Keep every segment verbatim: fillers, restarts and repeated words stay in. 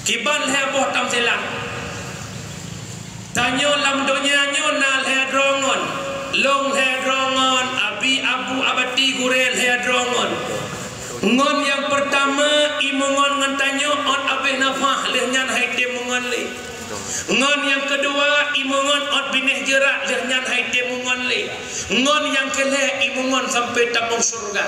Kiban lhèe boh tamsilah. Tanyoe lam donya nyoe na lhèe droe ngon. Lôn lhèe droe ngon, Abi, Abu, Abati, gurèe lhèe droe ngon. Ngon nyang peurtama, imeungon ngon tanyoe ôt abéh nafah, lheueh nyan han item meungon lé. Ngon nyang keudua, imeungon ôt binéh jeurat, lheueh nyan han item meungon lé. Ngon nyang keulhèe, imeungon sampoe tamong syeuruga.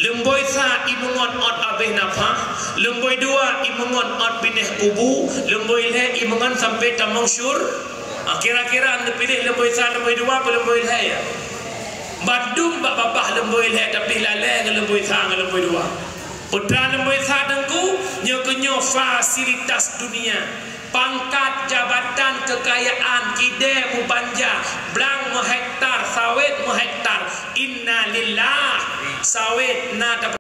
Lumboi sa imeungon ôt abéh nafah, lumboi dua imeungon ôt binéh kubu, lumboi lhèe imeungon sampoe tamong syur-, ah, kira-kira neupiléh lumboi sa, lumboi dua, peue lumboi lhèe, ya? Bandum bak babah lumboi lhèe, tapi lalè ngon lumboi sa ngon lumboi dua. Putra lumboi sa Teungku, nyoe keunyoe fasilitas dunia. Pangkat, jabatan, keukayaan, kidée meubanja, blang meuhektar, sawét meuhektar. Innalillah, sawét na tap-,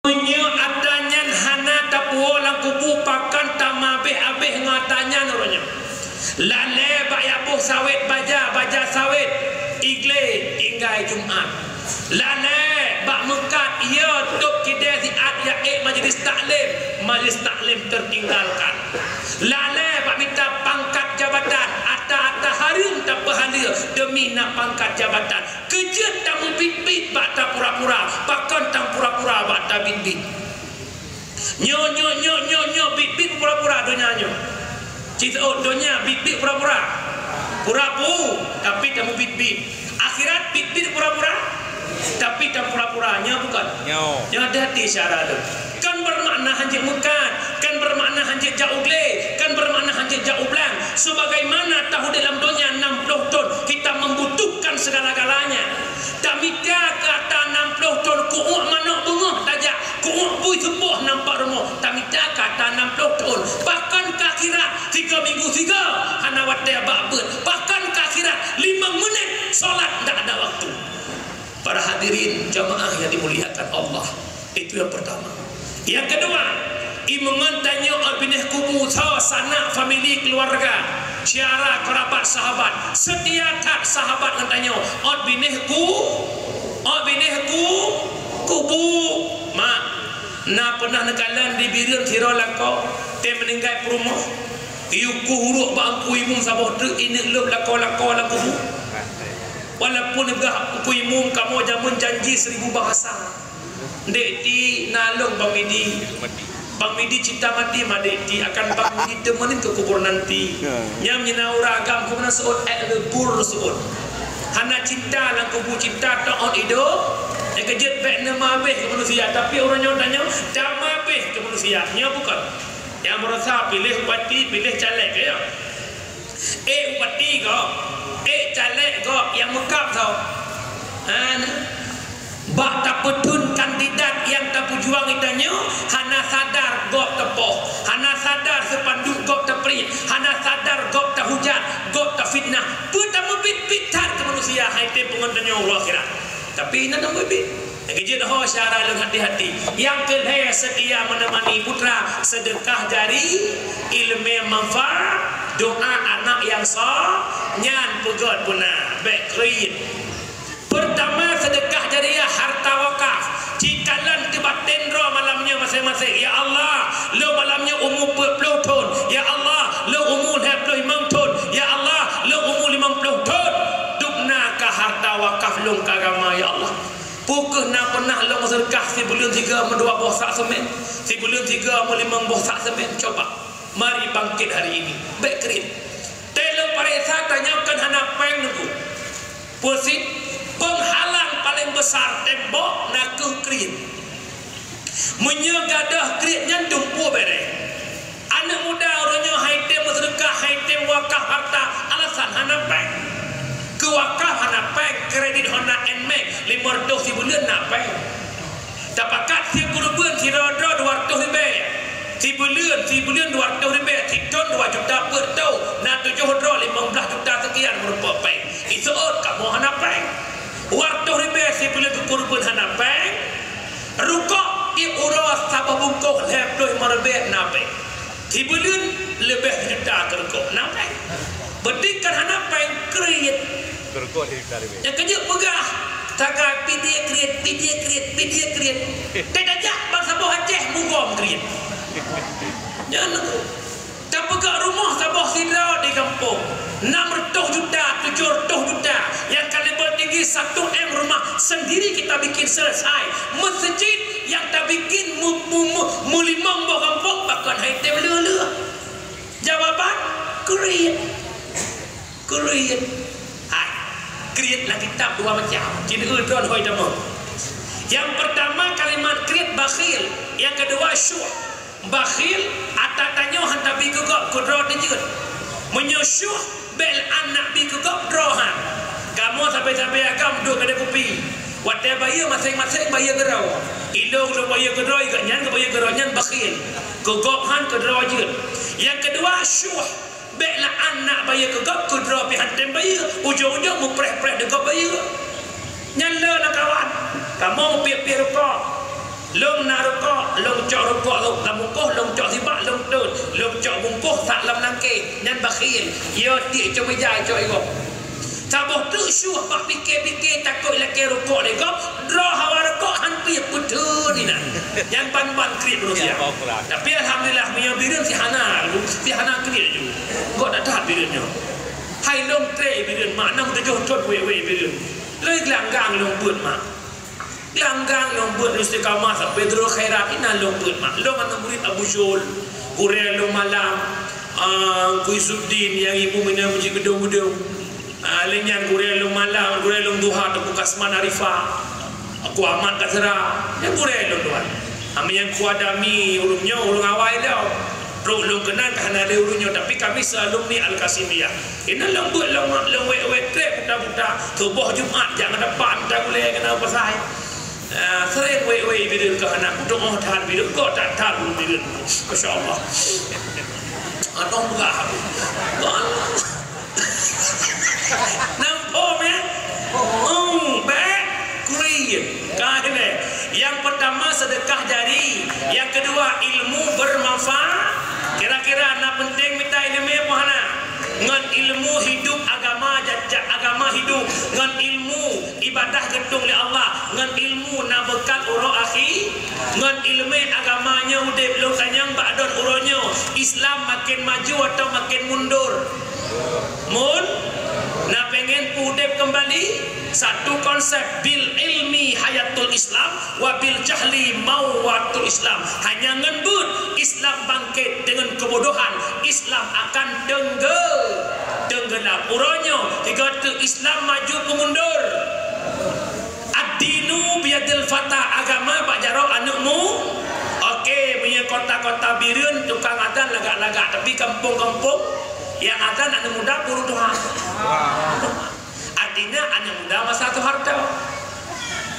meunyoe atra nyan hana tapuwoe lam kubu, pakon tameuabéh-abéh ngon atra nyan uroe nyoe. Lalè bak jak boh sawét baja, baja sawét, iglé, tinggai Jumat. Lalè bak meukat, ie, tôb kidée siat jak ék majlis taklim, majlis taklim teutinggalkan. Lalè bak mita pangkat jabatan, atra-atra hareuem tapeuhaleue deumi na pangkat jabatan. Keujeuet tameubiet-biet bak tapura-pura, pakon tapura-pura bak tabiet-biet. Nyoe, nyoe, nyoe, nyoe, nyoe, biet-biet pura-pura donya nyoe. Cit, oh, donya biet-biet pura-pura. Pura-pu, tapi tameubiet-biet. Akhirat biet-biet pura-pura, tapi tapura-pura. Nyoe bukon? Nyoe. Nyoe hati-hati syara tu. Kan bermakna hanjeuet meukat, kan bermakna hanjeuet jak u glé, kan bermakna hanjeuet jak u blang. Sebagaimana taudép lam donya enam puluh thon, kita membutuhkan segala-galanya. Tamita keu atra enam puluh thon, keu uek manok beungoh tajak, keu uek bui suboh nampak rumoh. Tamita keu atra enam puluh thon. Pakon keu akhirat, tiga minggu tiga, hana watée bak beuet. Pakon keu akhirat, limong menit solat ndak ada waktu. Para hadirin jamaah yang dimuliakan Allah, itu yang pertama. Yang kedua, imeungon tanyoe ôt binéh kubu, tho sanak famili keluarga, syara kerabat sahabat, seutia that sahabat ngon tanyoe ôt binéh ku-, ôt binéh ku-, kubu. Mak, na peunah neukalon di Bireuen sidroe lakoe, tem meuninggai peurumoh, geuyue kueh uruek bak Teungku Imum saboh treuk, ineuk lom lakoe-lakoe lam kubu. Walaupun gah Teungku Imum kamoe jameun janji seribu bahasa. Dek Ti na lôn Bang Midi. Bang Midi cinta mati ma Dek Ti, akan Bang Midi teumeunin keu kubur nanti. Ya. Nyam nyina ureueng agam keu meunan seuôt, ék leubur seuôt. Hana cinta lam kubu, cinta teuôt idop. Nyang keujeuet bék neumabéh keu manusia, tapi uroe nyoe tanyoe tamabéh keu manusia. Nyoe bukon? Nyang meurasa piléh bupati, piléh caleg, ya. Ék bupati gob, ék caleg gob nyang meukab tho. Hana. Bak tapeutheun kandidat nyang tapeujuang geutanyoe, hana sadar gob teupoh, hana sadar seupanduk gob teupriek, hana sadar gob tahujat, gob tafitnah. Peue tameubiet-biet that keu manusia, hai tém peungon tanyoe uroe akhirat. Tapi na tameubiet. Nyang keujeuet ho syara lôn hati-hati. Nyang keulhèe seutia meuneumani putra, seudeukah jari, ileumèe manfaat, doa anak nyang so, nyan peugöt beuna, bék kriet. Peurtama, seudeukah jariah harta wakaf. Cikalon teubatén droe malam nyoe maséng-maséng, "Ya Allah, lôn malam nyoe umu peuet ploh thon. Ya Allah, lôn umu lhèe ploh limong thon. Ya Allah, lôn umu limong ploh thon." Dubna kah harta wakaf lôn keu agama, ya Allah. Peu kheueh na peunah lôn meuseudeukah sibuleuen sigoe meudua boh sak seumén, sibuleuen sigoe meulimong boh sak seumén? Coba, mari bangkét hari ini. Bék kriet. Teuh lôn paréksa tanyoe kon hana péng Teungku. Peue sit? Peunghalang paleng beusar tembok na kheueh kriet. Meunyoe gadôh kriet nyan tumpôk béré. Aneuk muda uroe nyoe hai tém meuseudeukah, hai tém wakaf harta, alasan hana péng. Keu wakaf hana péng, kredit Honda Nmax limong reutôh sibuleuen na péng. Tapakat sie keureubeuen sidroe-droe dua reutôh ribèe. Sibuleuen, sibuleuen dua reutôh ribèe, sithon dua juta peuet reutôh, na tujoh droe limong blaih juta seukian meurumpok péng. Iseuôt kamoe hana péng. Dua reutôh ribèe sibuleuen keu keureubeuen hana péng. Rukok tiep uroe saboh bungkôh lhèe ploh limong ribèe na péng. Sibuleuen leubeh sijuta keu rukok na péng. Beuti kan hana péng kriet. Nyang keujeuet peugah, taga pidie kriet, pidie kriet, pidie kriet. Teutajak ban saboh Aceh mugom kriet. Nyan tapeugah rumoh saboh sidroe di gampông, enam ratus juta, tujuh ratus juta. Nyang ka level tinggi satu M rumah sendiri kita bikin selesai. Masjid nyang tabikin mu-, mu-, mu-, meulimong boh gampông, pakon hai tem leuh-leuh. Jawaban, kriet. Kriet. Hai, kriet lam kitab dua macam. Cit eu droe hôi tamong. Nyang pertama kalimat kriet bakhil, nyang kedua syuh. Bakhil, ata tanyoe han tabi keu gob, keu droe teujeuet. Meunyoe syuh, bèk lé aneuk bi keu gob droe han. Kamoe sabe-sabe agam duek keudè kupi. Watèe bayeue maséng-maséng bayeue keudroe. Ilôn lôn bayeue keudroe, gobnyan geubayeue keudroe, nyan bakhil. Keu gob han, keu droe jeuet. Nyang kedua syuh. Bèk lé aneuk bayeue keu gob, keu droe pih han tem bayeue, ujong-ujong mupreh-preh di gob bayeue. Nyan le lam kawan, kamoe mupiep-piep rukok. Lôn na rukok, lôn cok rukok lôn lam bungkôh, lôn cok sibak, lôn tôt, lôn cok bungkôh that lam nangkée, nyan bakhil, yo tiek cok meujai cok igob. Saboh teuk syuh bak pike-pike takot lakée rukok lé gob, droe hawa rukok han piep peuteun inan. Nyan ban-ban kriet manusia. Tapi alhamdulillah, meunyoe bireuen si hana, si hana kriet ju. Gob that-that bireuen nyoe. Hai lôn tré bireuen, mak nam tujoh thon wék-wék bireuen. Lôn glanggang lôn beuet mak. Glanggang lôn beuet istiqamah sampai Darul Khairat, inan lôn beuet mak. Lôn aneuk murit Abu Syul, gurèe lôn malam, ah, Teungku Izzuddin nyang ibu mina meuji geudong-geudong. Ah, lé nyan gurèe lôn malam, gurèe lôn duha Teungku Kasman Arifah, Teungku Ahmad Kazra, nyan gurèe lôn tuan. Ami nyang Teungku Adami, ureueng nyoe, ureueng awai lom. Trok lôn keunan ka hana lé ureueng nyoe, tapi kami se-alumni Al-Qasimiyah. Inan lôn beuet lôn, lôn wék-wék trép buta-buta. Suboh Jumat jak ngon teumpat mita gulèe keunan pasai. Ah, sering wék-wék bireuen keu hana kutu'oh that bireuen, gob that-that bireuen. Masya Allah. Adoh peugah. Nampak, ya? Hmm, bèk kriet. Ka ini. Nyang pertama sedekah jari, nyang kedua ilmu bermanfaat. Kira-kira na penting mita ileumèe peue hana? Ngon ilmu hidup agama ja-, ja-, agama hidup, ngon ilmu ibadah geutueng lé Allah, ngon ilmu na beukal uroe akhi-, ngon ileumèe agama nyoe udép lôn tanyong bak droen uroe nyoe, Islam makin maju atau makin mundur? Mun, na pengen udép kembali? Satu konsep, bil ilmi hayatul Islam, wa bil jahli mawatul Islam. Hanya ngon beuet Islam bangkit, dengan kebodohan Islam akan tengge-, tenggelam. Uroe nyoe, tiga tu Islam maju pemundur. Ad-dinu biyadil fata, agama bak jaroe aneuk mu-, Oke, meunyoe kota-kota Bireuen tukang azan lagak-lagak, tapi kampung-kampung nyang azan aneuk muda peurunoe tuha. Artinya aneuk muda masa Soeharto.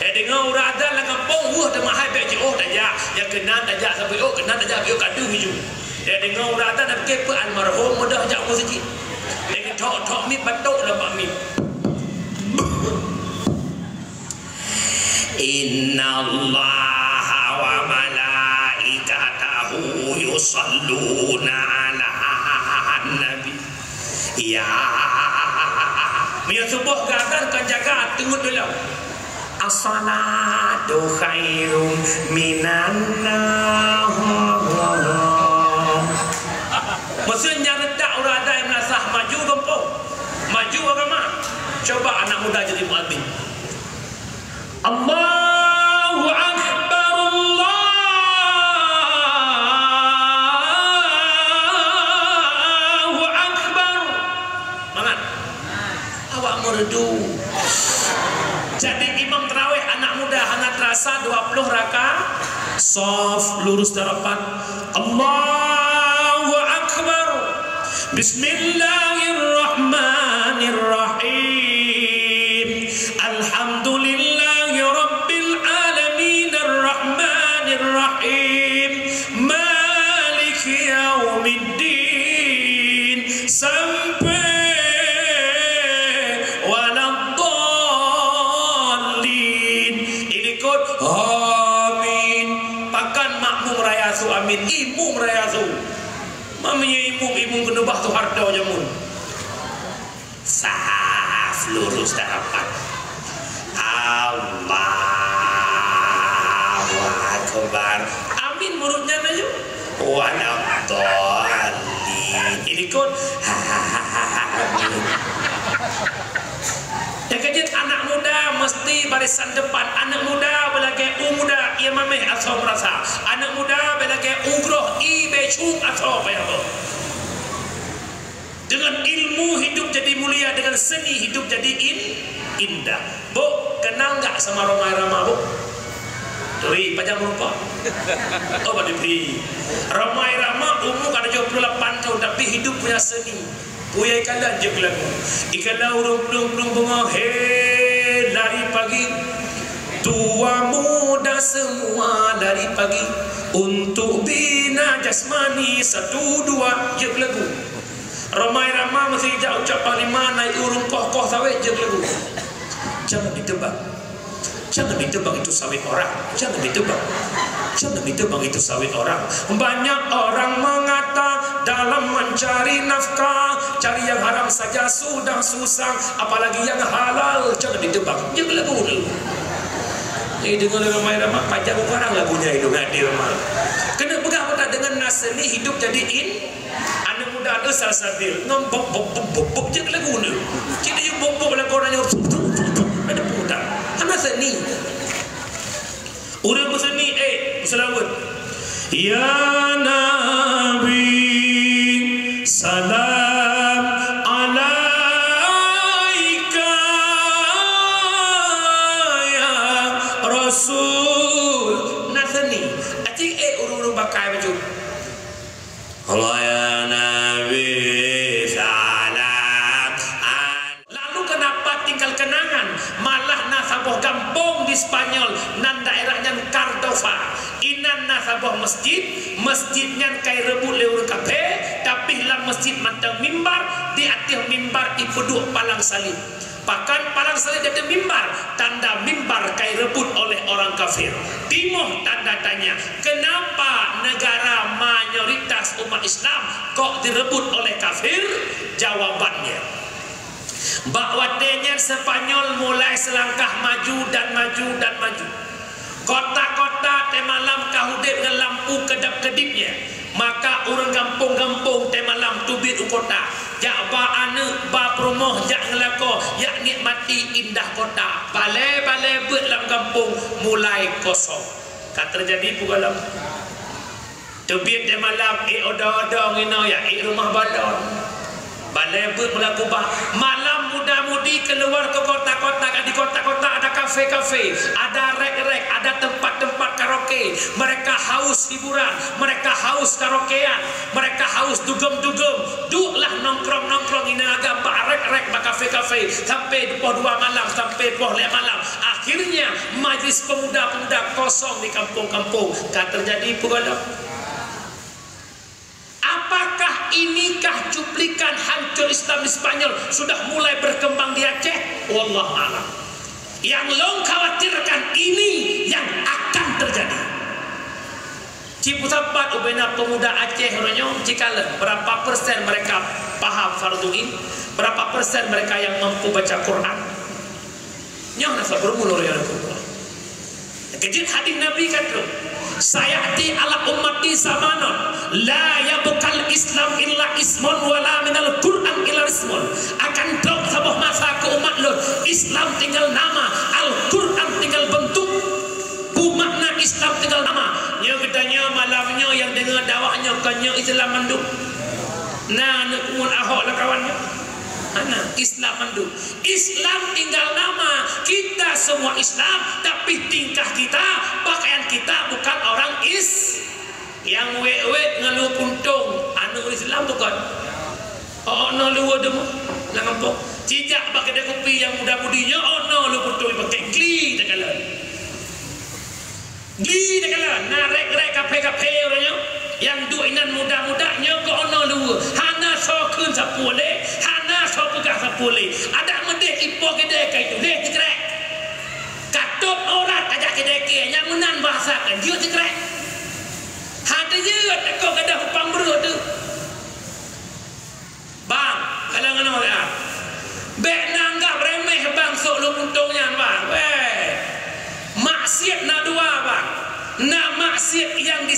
He deungoe ureueng azan lam kampung, weueh teuma hai bèk jiôh tajak, nyang keunan tajak saboh iôh, keunan tajak saboh iôh, ka deuh iju. He deungoe ureueng azan, na pike peue almarhum mudah jak meuseujid. Lagi thok-thok miet batok lam bak miet. Innallaha wa malaikatahu yusalluna 'alan nabi. Ya. Meunyoe suboh gata kon jaga teungeut dulu. As-salatu khairum minan naum. Meuseu nyan reutak ureueng azan meunasah maju gampông. Maju agama. Coba anak muda jadi muadzin. Allahu Akbar, Allahu Akbar. Mangat. Awak merdu. Jadi imam tarawih anak muda hana terasa dua puluh rakaat. Saf lurus dan rapat. Allahu Akbar. Bismillahirrahmanirrahim. Alhamdulillahi rabbil alamin, arrahmanirrahim, maliki yaumiddin, sampai waladdallin. Ilikot, amin. Pakon makmum raya su amin, imum raya su. Meunyoe imum, imum keuneubah Soeharto jameun. Saf, Lurus dah rapat. Allahu Akbar. Amin murid nyan laju. Waladdallin. Ini kot. Amin. Nyang keujeuet anak muda mesti barisan depan. Anak muda beulagèe u muda, ie mamèh asoe meurasa. Anak muda beulagèe u groh, ie becuk asoe payah boh. Dengan ilmu hidup jadi mulia, dengan seni hidup jadi in-, indah. Bok, kenal nggak sama Rhoma Irama, Bok? Turi, pajan meureumpok? Oh, Pak Dipri. Rhoma Irama umur ka tujoh puluh lapan tahun, tapi hidup punya seni. Puya ikalon jeuet keu lagu. Ikalon ureueng plueng-plueng beungoh, he, lari pagi. Tua muda semua lari pagi. Untuk bina jasmani satu dua, jeuet keu lagu. Rhoma Irama meusi jak ucok panglima, na ié ureueng koh-koh sawét, jeuet keu lagu. Jangan ditebang. Jangan ditebang itu sawit orang. Jangan ditebang. Jangan ditebang itu sawit orang. Banyak orang mengata dalam mencari nafkah, cari yang haram saja sudah susah, apalagi yang halal. Jangan ditebang. Jeuet keu lagu dulu. Eh, deungoe lé Rhoma Irama, pajan barang lagu nyan itu, nggak di rumah. Keuneuk peugah meunan, dengan na seni hidup jadi in-, Aneuk muda nyoe Salsabil ngon bop, bop, bop, bop, bop, jeuet keu lagu nyoe. Cit yue bop, bop lagu nyoe, tup, tup, tup, tup. Ada peue dak? Hana seni. Ureueng beuseni, eh, beuseulaweuet. Ya Nabi, salam alaika, ya Rasul. Na seni. Aci, eh, ureueng-ureueng bakai bacut. Allah ya Nabi, salam. Lalu kenapa tinggal kenangan? Malah na saboh gampông di Spanyol, nan daerah nyan Cardova. Inan na saboh masjid, masjid nyan ka ireubot lé ureueng kafé, tapi lam masjid mantong mimbar, di ateueh mimbar ipeuduek palang salib. Bahkan palang salib di ateueh mimbar, tanda mimbar ka ireubot oleh orang kafir. Timoh tanda tanya, kenapa negara mayoritas umat Islam kok direubot oleh kafir? Jawabannya, bak watèe nyan Spanyol mulai seulangkah maju dan maju dan maju. Kota-kota teumalam ka udép ngon lampu keudap-keudipnya. Maka ureueng gampông-gampông teumalam teubiet u kota. Jak ba aneuk, ba peurumoh, jak ngeulakoe, jak nikmati indah kota. Balèe-balèe beuet lam gampông mulai kosong. Ka teujadi peue gohlom? Teubiet teumalam, ék odo-odo ngon inoe, ya ék rumoh balon. Balèe beuet meulah kubah. Malam muda-mudi keluar ke kota-kota, di kota-kota ada kafe-kafe, ada rek-rek, ada tempat-tempat karaoke. Mereka haus hiburan, mereka haus karaokean, mereka haus dugem-dugem. Dueklah nongkrong-nongkrong inan agam bak rek-rek, bak kafe-kafe sampai poh dua malam, sampai poh lhèe malam. Akhirnya majlis pemuda-pemuda kosong di kampung-kampung. Ka teujadi peue gohlom? Apakah inikah cuplikan hancur Islam di Spanyol sudah mulai berkembang di Aceh? Wallahu a'lam. Yang lôn khawatirkan ini yang akan terjadi. Cit peusapat ubena pemuda Aceh uroe nyoe, cikalon berapa persen mereka paham fardhu ain, berapa persen mereka yang mampu baca Quran. Nyoe na sapeue meunurot ya Rasulullah. Keujeuet hadis Nabi ka trok, "Sayati ala ummati zamanun la yabqal Islam illa ismun wala minal Qur'an illa ismun." Akan trok saboh masa keu umat lôn, Islam tinggal nama, Al-Qur'an tinggal bentuk. Peue makna Islam tinggal nama? Nyoe geutanyoe malam nyoe nyang deungoe dakwah nyoe kon nyoe Islam mandum? Na aneuk pungut Ahok lam kawan nyoe? Hana, Islam mandum. Islam tinggal nama. Kita semua Islam, tapi tingkah kita, pakaian kita bukan orang Is-, nyang wèt-wèt ngon luweue puntông, aneuk Islam bukon? Oh, na luweue deungon lam gampông. Jijak bak keudè kupi nyang muda-mudi nyoe, oh, na luweue puntông jipakè, gli takalon. Gli takalon, na rek-rek kaphé-kaphé uroe nyoe, nyang duek inan muda-muda nyoe keu ono luweue, hana soe kheun sapeue lé, hana soe peugah sapeue lé. Adak meudeh ipo keudè ka ituléh sikrek. Ka tôb aurat tajak keudè kèe, nyang meunan bahasa ka jeuet sikrek. Hana jeuet, takot gadôh kupang breueh teuh. Bang, kalau ngon orang, bèk na anggap rèh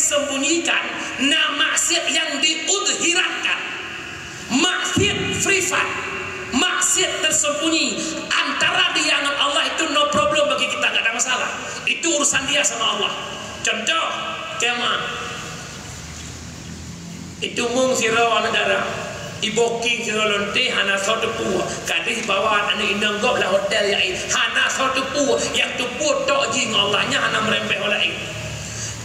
Sembunyikan, na maksiat yang diudhirkan. Maksiat privat, maksiat tersembunyi antara dia dengan Allah itu no problem bagi kita, nggak ada masalah. Itu urusan dia sama Allah. Contoh, kiamat. Itu mung sidroe aneuk dara, iboking sidroe lonte hana soe teupeu, kadeh bawa aneuk inong gob lam hotel yakin hana soe teupeu, nyang teupeu tok jih ngon Allah, nyan hana meureumpeh ulée.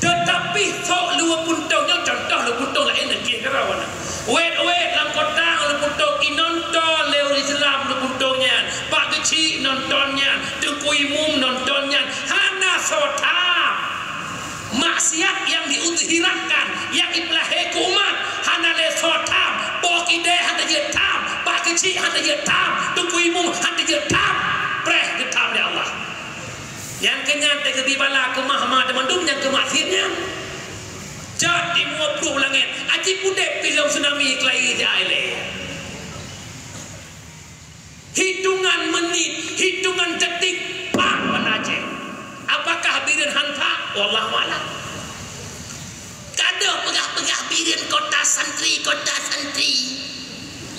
Teutapi sok luweue puntông nyoe contoh luweue puntông laén lagée keudroe na. Wét-wét lam kota luweue puntông inonton lé ureuëng Islam luweue puntông nyan, Pak Geuchik nonton nyan, Teungku Imum nonton nyan, hana soe tham. Maksiat nyang diudhirkan, nyang ipeulahé keu umat, hana lé soe tham. Boh kidée hana jeuet tham, Pak Geuchik hana jeuet tham, Teungku Imum hana jeuet tham. Preh geutham lé Allah. Nyang keunyan teugeudi bala keumah ma teumandum nyang keumaksiat nyan. Cot dimua pruh langét, aci pudeb pilong tsunami keulayi di ailée. Hitongan menit, hitongan detik, pak pada Aceh. Apakah bireuen han pak? Wallahu a'lam. Kadang peugah-peugah bireuen kota santri, kota santri.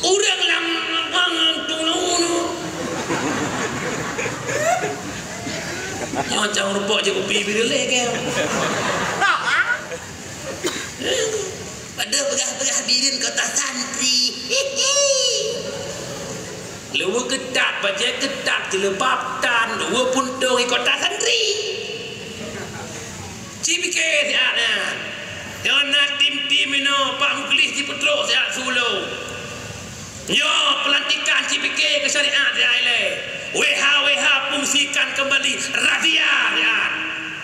Ureuëng lam abang tulung. Nyoe cang rupok je kupi bireuen lé ke. Pada peugah-peugah bireuen kota santri. Luweue keutat, bajée keutat, jilbab tan, luweue puntông di kota santri. Ci pike siat nyan. Nyoe na tim-tim inoe Pak Muklis jipeutrok siat su lôn. Nyoe peulantikan ci pike keu syariat siat ilée. W H W H fungsikan keumbali razia siat.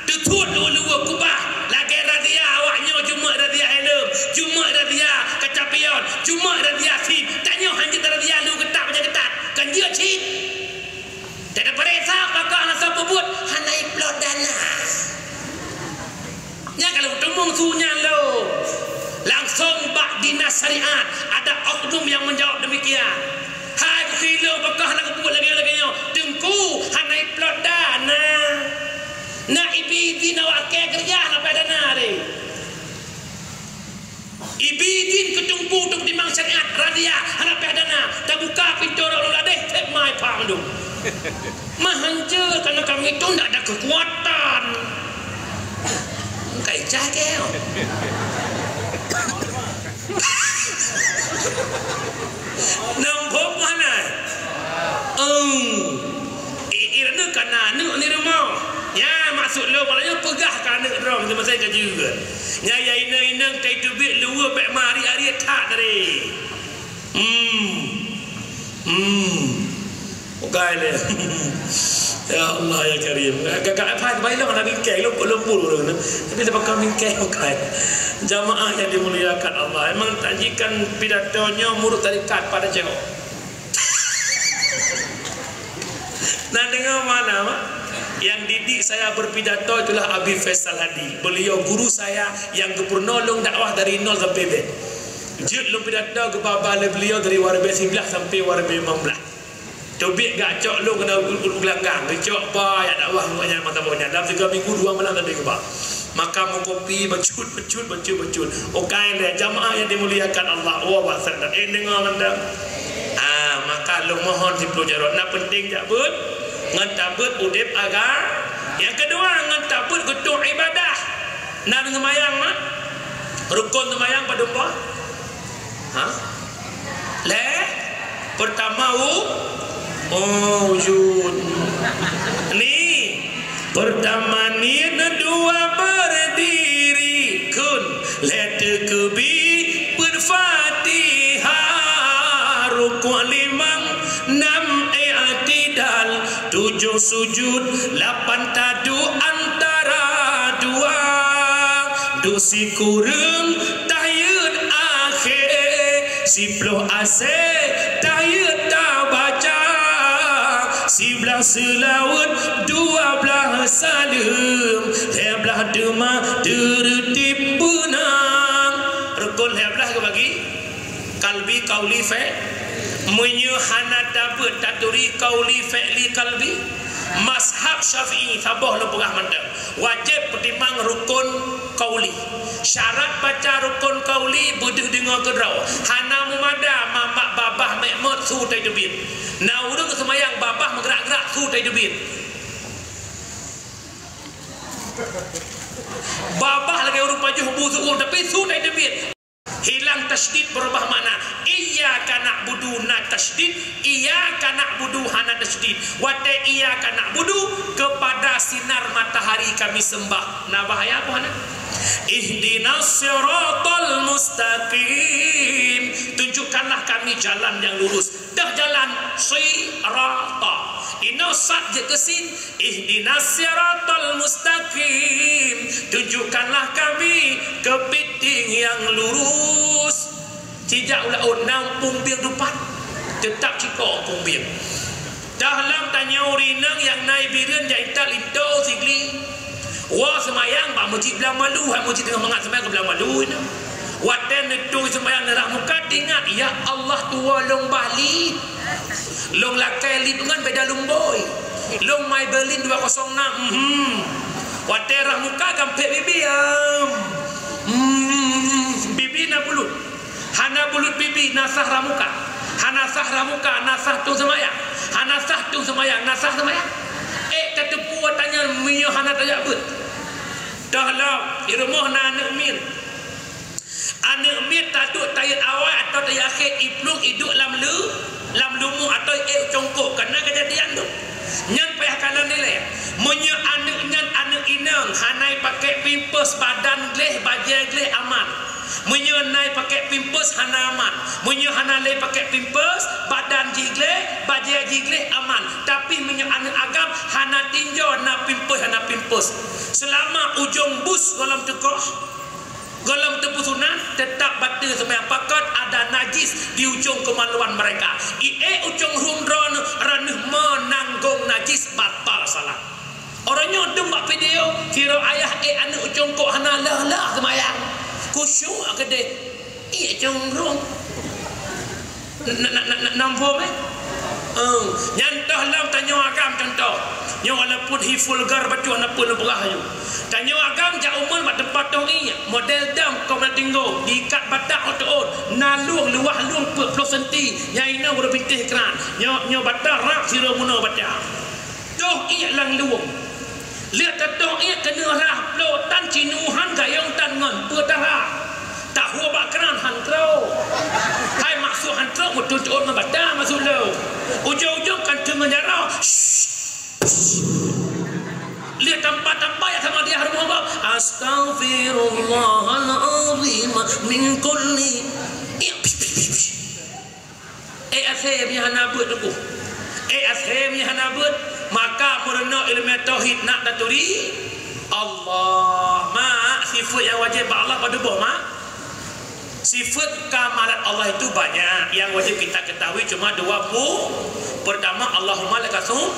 Teuthot luweue-luweue kubah lagée razia awak nyoe jumeuet razia helm, jumeuet razia kaca pion, jumeuet razia sim. Tanyoe hana jeuet razia luweue keutat bajée keutat. Kan jeuet cit. Teupeuriksa pakon hana peubuet, hana iplot dana. Nyan kalau teumong su nyan lo. Langsong bak dinas syariat, ada oknum yang menjawab demikian. Hai kukilong pakon hana peubuet lagée-lagée nyoe. Teungku, hana iplot dana. Na ibi-ibi na wakée keureuja hana payah dana deh. Ibi idin keu teungku untuk timang syariat, razia, hana payah dana, tabuka pintoe rot lom ladeh, seb mai pah mandum. Mah hancur karena kami itu ndak ada kekuatan. Kai cah keu. Nampak mana? Eng. Iék-iék neuh ka na aneuk di rumoh. Nyan maksud lôn, maksudnya peugah keu aneuk droe meuteumé ka jeuet. Nyan ya inong-inong tai teubiet luweue bék mari-ari that tadi. Hmm. Hmm. Bukai lé. Ya Allah ya Karim. Kakak apa bayi lôn ada bingkai lôn lôn bulu ureuëng ni. Tapi lepas kau bingkai bukai. Jamaah yang dimuliakan Allah. Emang tajikan pidato nyoe murid tarekat pada cewek. Nah, dengar mana, Mak? Yang didik saya berpidato itulah Abi Faisal Hadi. Beliau guru saya yang geupeureunolong dakwah dari nol sampai bét. Jeuet lôn pidato geubaba lé beliau dari waribée siblaih sampai waribée limong blaih. Teubiet gak cok lôn keunan u-, u-, u gelanggang, geucok ba jak dakwah ngon nyan mata boh nyan. Dalam tiga minggu dua malam sampai geuba. Maka meukopi bacut, bacut, bacut, bacut. Okai lé jamaah yang dimuliakan Allah. Oh, bahasa dah. Eh, dengar mantap. Ah, maka lôn mohon siploh jaroe. Nak penting jak beuet. Ngon tabeuet udeb agama. Yang kedua, ngon tabeuet geutueng ibadah. Nak neumayang, mak? Rukon neumayang padum boh? Ha? Lé? Pertama u-, oh, wujud. Ni, pertama niet, dua berdiri, kun, lé teukeubi, peuet Fatihah, rukuk limong, nam i'tidal, tujoh sujud, lapan taduek antara dua. Duek sikureueng tahiyat akhé, siploh asé tahiyat tabaca, siblaih seulaweuet, dua blaih saleuem, lhée blaih teuma teureutib beunang. Rukon lhée blaih geubagi, kalbi, kauli, fe-, meunyoe hana tabeuet taturi kauli, fe'li, kalbi, Mazhab Syafi'i saboh lôn peugah mantong, wajéb peutimang rukun qauli. Syarat baca rukun qauli beudeuh deungoe keudroe. Hana meumada mamak babah mek mot su tai teubiet. Na ureuëng seumayang babah meugrak-grak su tai teubiet. Babah lagée ureuëng pajoh bu su, tapi su tai teubiet. Hilang tasydid, beurubah makna. Iyyaka na'budu na tasydid, iyyaka na'budu hana tasydid. Watée iyyaka na'budu, kepada sinar matahari kami sembah. Na bahaya apa hana? Ihdinas siratal mustaqim. Tunjukkanlah kami jalan yang lurus. Dah jalan sirata. Inoe sad jeuet keu sin, ihdinas siratal mustaqim. Tunjukkanlah kami keupiting nyang lurus. Sijak u laôt na umpung bieng dupat, teutap ciko umpung bieng. Dah lam tanyoe rineng nyang na i Bireuen jak intat linto Sigli. Woe seumayang bak meuseujid Blang Malu, hai meuseujid teungoh mangat seumayang keu Blang Malu nyoe. Watée neutui seumayang neurah muka, teuingat, "Ya Allah, tuwoe lôn bah lieb. Lôn lakée lieb ngon beda lumbôi. Lôn Maybelline dua kosong enam, mhm." Watée rah muka gampék bibi, am. Hmm, bibi na bulut. Hana bulut bibi, na sah rah muka. Hana sah rah muka, na sah tueng seumayang. Hana sah tueng seumayang, na sah seumayang. Ék tateupeue tanyoe meunyoe hana tajak beuet. Dah lom, di rumoh na aneuëk miet. Aneuëk miet taduek tayeuet awai atawa tayeuet akhé, iplueng iduek lam lu-, lam lumu atawa ék congkok, kana keujadian tu. Nyan payah kalon ilée. Meunyoe aneuëk nyan aneuëk inong, hana ipakék pampers, badan gleh, bajée gleh, aman. Meunyoe na ipakék pampers, hana aman. Meunyoe hana lé ipakék pampers, badan jih gleh, bajée jih gleh, aman. Tapi meunyoe aneuëk agam, hana tinjo na pampers, hana pampers. Seulama ujong bus gohlom teukoh, gohlom teupeusunat, teutap bateue seumayang, pakon ada najis di ujong keumaluan mereka. Ié ujong rhueng droeneuh, droeneuh meunanggong najis, batal salat. Uroe nyoe dum bak video, sidroe ayah ék aneuëk u congkok hana lheueh-lheueh seumayang. Khusyuk keudeh. Ié cong rhueng. Na, na, na, na, nam phom, eh? Eh, nyan toh lom tanyoe agam contoh. Nyoe walaupun hi vulgar bacut na peue neupeugah aju. Tanyoe agam jak umeuen bak teumpat tong ié, model dam kong na tinggong, diikat batak ot-ot, na lueng luwah lueng peuet ploh senti, nyang inoe uroe bintéh kran. Nyoe, nyoe batak rab sidroe bunoe batak. Toh ié lam lueng. Lheueh tatong ié keuneuk rhah ploh tan cinuhan gayong tan ngon peue tarhah. Tahu bak keunan han trok. Hai maksud han trok meututot ngon bata maksud lôn. Ujong-ujong kan teungon jaroe. Lheueh tampa-tampa ya sama dia harus ngomong, "Astaghfirullahalazim min kulli." Ié, psh, psh, psh, psh. Eh, asai meunyo hana beuet teungku. Eh, asai meunyo hana beuet, maka meurunoe ileumèe tauhid nak taturi Allah. Mak, sifeut nyang wajéb bak Allah padub boh, mak? Sifeut kamalat Allah itu banyak. Yang wajib kita ketahui cuma dua puluh. Pertama, Allahumma lakasum.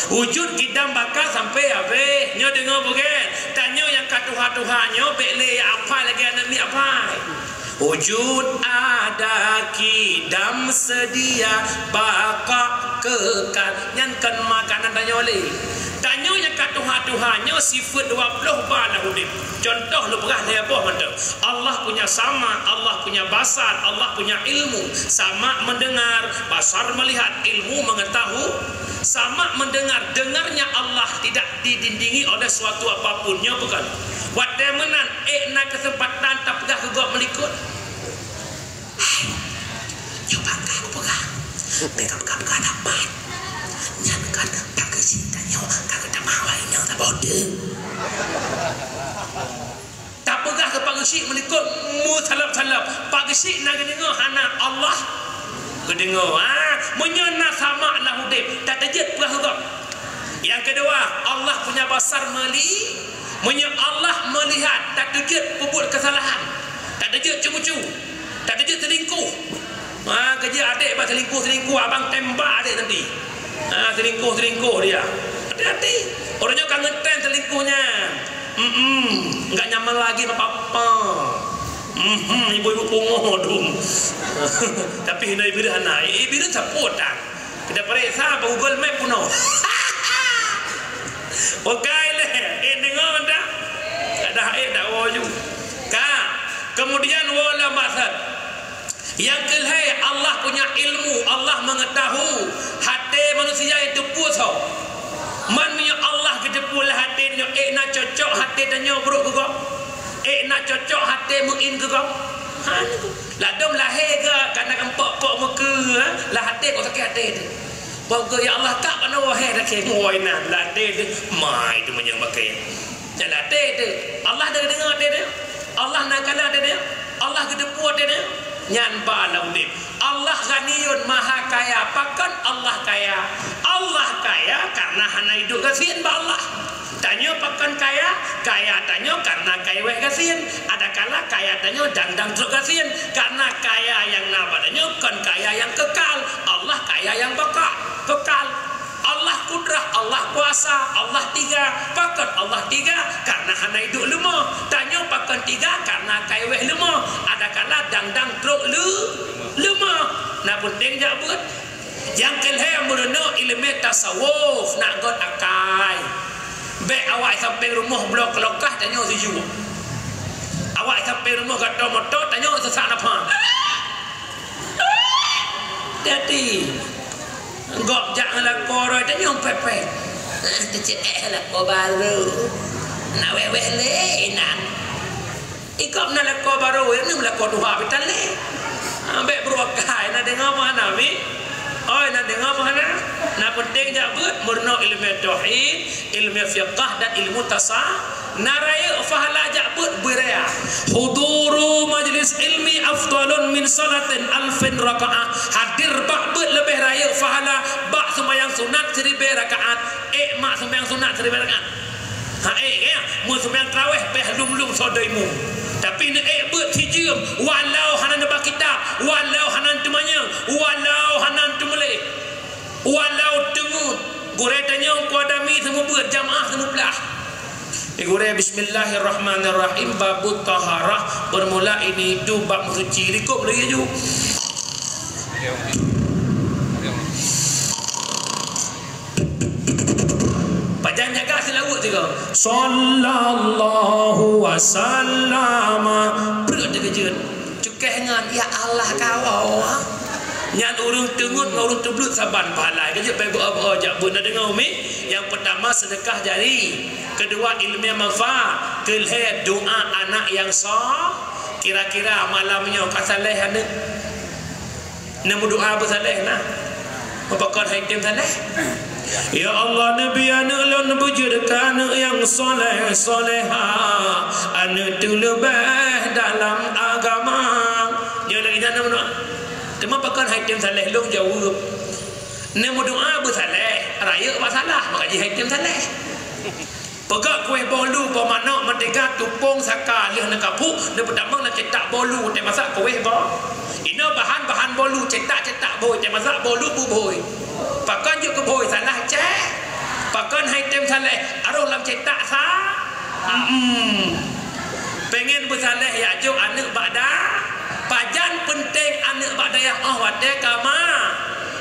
Wujud, kidam, baka sampai habéh. Nyoe deungoe bukan? Tanyoe nyang ka tuha-tuha nyoe bék lé ya apai lagèe aneuk miet apai. Wujud, ada, kidam, sedia, baka, kekal. Nyan kon makanan tanyoe lé. Tanyoe nyang ka tuha-tuha nyoe sifeut dua ploh ba lam udép. Contoh lôn peugah lhèe boh mantong. Allah punya sama, Allah punya basar, Allah punya ilmu. Sama mendengar, basar melihat, ilmu mengetahui. Sama mendengar, dengarnya Allah tidak didindingi oleh suatu apapun. Nyoe bukan. Watèe meunan, ék na keuseumpatan tapeugah keu gob meulikot. Hai, nyoe bangga kupeugah. Bèk kapeugah-peugah dapat. Nyan kan bak geuchik tanyoe ka geutamah awak inong saboh teuk. Tapeugah keu bak geuchik meulikot meusalab-salab. Bak geuchik na geudeungoe hana Allah geudeungoe. Ah, meunyoe na sama lam udép, tateujeuet peugah keu gob. Nyang keudua, Allah punya basar meli-, meunyoe Allah meulihat, tateujeuet peubuet keusalahan, tateujeuet ceumeucu, tateujeuet seulingkoh. Ha, keujeuet adék bak seulingkoh-seulingkoh, abang tembak adék nanti. Ha, seulingkoh-seulingkoh dia. Hati-hati. Ureueng nyoe ka ngeutren seulingkoh nyan. Mm-mm. Enggak nyaman lagi bak papa. Mhm, ibu-ibu pungoh dum. Tapi hina Iblih hana. Iblih sapeue tan. Kita pareksa bak Google Map peunoh. Oke lé, eh, deungoe mantap. Ada eh dak woe ju. Ka. Kemudian woe lam bahasan. Nyang keulhèe, Allah punya ilmu, Allah mengetahui hati manusia itu pusoe. Man meunyoe Allah geuteupeue lam hati nyoe, eh, na cocok hati tanyoe brok keu gob. Eh, na cocok hati meu'in keu gob. Ha, nyoe. Ladom lahé ka, ka na gampok-pok meukeue, ha? Lah até kok sakét até teuh. Bak geukheun, "Ya Allah, kak, pane woe he sakét muwoe nan?" Lah até teuh, mai teuh meunyoe bakée. Nyan lah até teuh. Allah na deungoe até teuh. Allah na kalon até teuh. Allah geuteupeue até teuh. Nyan ba lam udép. Allah Ghaniyun, Maha Kaya. Pakon Allah kaya? Allah kaya karena hana iduek gasien bak Allah. Tanyoe pakon kaya? Kaya tanyoe karena kaiweh gasien. Adakala kaya tanyoe dang-dang trok gasien. Karena kaya nyang na bak tanyoe kon kaya nyang kekal. Allah kaya nyang baka, kekal. Allah kudrah, Allah kuasa, Allah tiga. Pakon Allah tiga? Karena hana iduek leumo. Tanyoe pakon tiga? Karena kaiweh leumo. Adakala dang-dang trok leu-, leumo. Na peunteng jak beuet. Nyang keulhèe meurunoe ileumèe tasawuf nak göt akai. Bèk awak sampéng rumoh bloe keulokah tanyoe sijua. Awak sampéng rumoh gato moto tanyoe seusak nafah. Jadi, gob jak ngon lakoe roh tanyoe pepet. Teuceu'éh lakoe barô. Na wéh-wéh lé inan. Ikop na lakoe barô, nyoe lakoe tuha pih tan lé. Ah, bèk beureukai, na deungoe meuhana, mi? Oi, na deungoe meuhana? Na peunteng jak beuet, meurunoe ileumèe tauhid, ileumèe fiqah, dan ilmu tasa-, na rayeuk pahala jak beuet beuraya. Huduru majlis ilmi afdalun min salatin alfin rakaah. Hadir bak beuet leubeh rayeuk pahala bak seumayang sunat siribèe rakaat. Ék mak seumayang sunat siribèe rakaat. Ha, ék, ya, meuseumayang tarawih pih lom-lom soe daimu. Tapi neuék beuet sijeuem, walau hana neuba kitab, walau hana teumanyong, walau hana teumeuleh, walau teungeut. Gurèe tanyoe keu adami seumeubeuet, jamaah seumeublah. Di gurèe, bismillahirrahmanirrahim, babut taharah, bermula individu bab meusuci. Likot lagi ju. Pajan jaga seulaweuet sigoe. Sallallahu wasallama. Breueh teukeujot. Cukéh ngon, "Ya Allah, kawoe." Nyan ureueng teungeut ngon ureueng teubleuet saban pahala. Keujeuet bai beu-, beu-, jak beuet na deungoe umi. Nyang peutama sedekah jari. Keudua ileumèe manfaat. Keulhèe doa anak nyang so-, kira-kira malam nyoe ka saleh aneuk. Neumeudoa beusaleh na. Pakon hai tem saleh? Ya Allah, neubi aneuk lôn beujeuet keu aneuk nyang saleh, salehah, aneuk teuleubeh dalam agama. Nyoe lagèe nyan neumeudoa. Teuma pakon hai tem saleh lôn jaweueb? Neumeudoa beusaleh, rayeuk bak salah, maka jih hai tem saleh. Peugah kueh bolu, boh manok, meuteuga, tupông, saka, lheueh neukapuk, neupeutamong lam cetak bolu, teumasak kueh bo-, inoe bahan-bahan bolu, cetak-cetak bhôi, teumasak bolu beubhôi. Pakon jeuet keu bhôi, salah cèt. Pakon hai tem saleh, aroh lam cetak sa-, mm-mm. Pengen beusaleh, jak jok aneuk bak da-, pajan peunteng aneuk bak dayah, oh, watèe ka ma-,